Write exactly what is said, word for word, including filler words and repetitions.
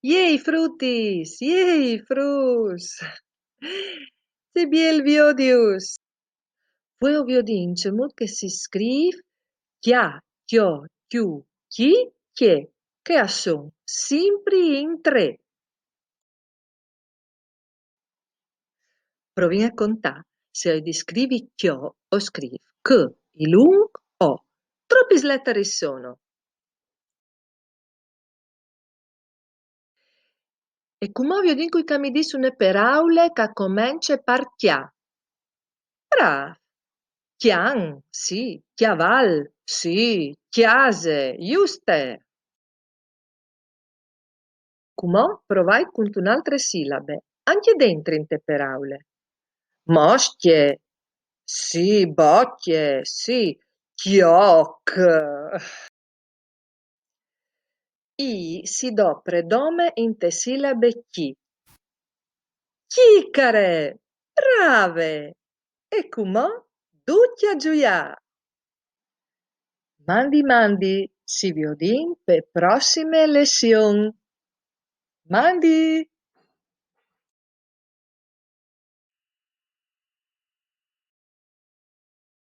Jej frutis, jej fruts! Ce biel viodius! Vuê o viodìn cemût che si scrîf cjâ, cjo, cju, cjî, cje, che a son simpri in trê. Provìn a contâ se o ai di scrivi cjo o scrîf cj, i lunc o. Tropis letaris sono? E cumò o viodìn cui che mi dîs une peraule che e comence par cjâ. Brâf! Cjan, sì, cjaval, sì, cjase, juste! Cumò provait cuntune altre silabe, ancje dentri inte peraule. Moscje, sì, bocje, sì, cjoc. I si dopre dome inte silabe cji. Cjicare! Brave! E cumò ducj a zuiâ! Mandi, mandi, si viodìn pe prossime lezion. Mandi!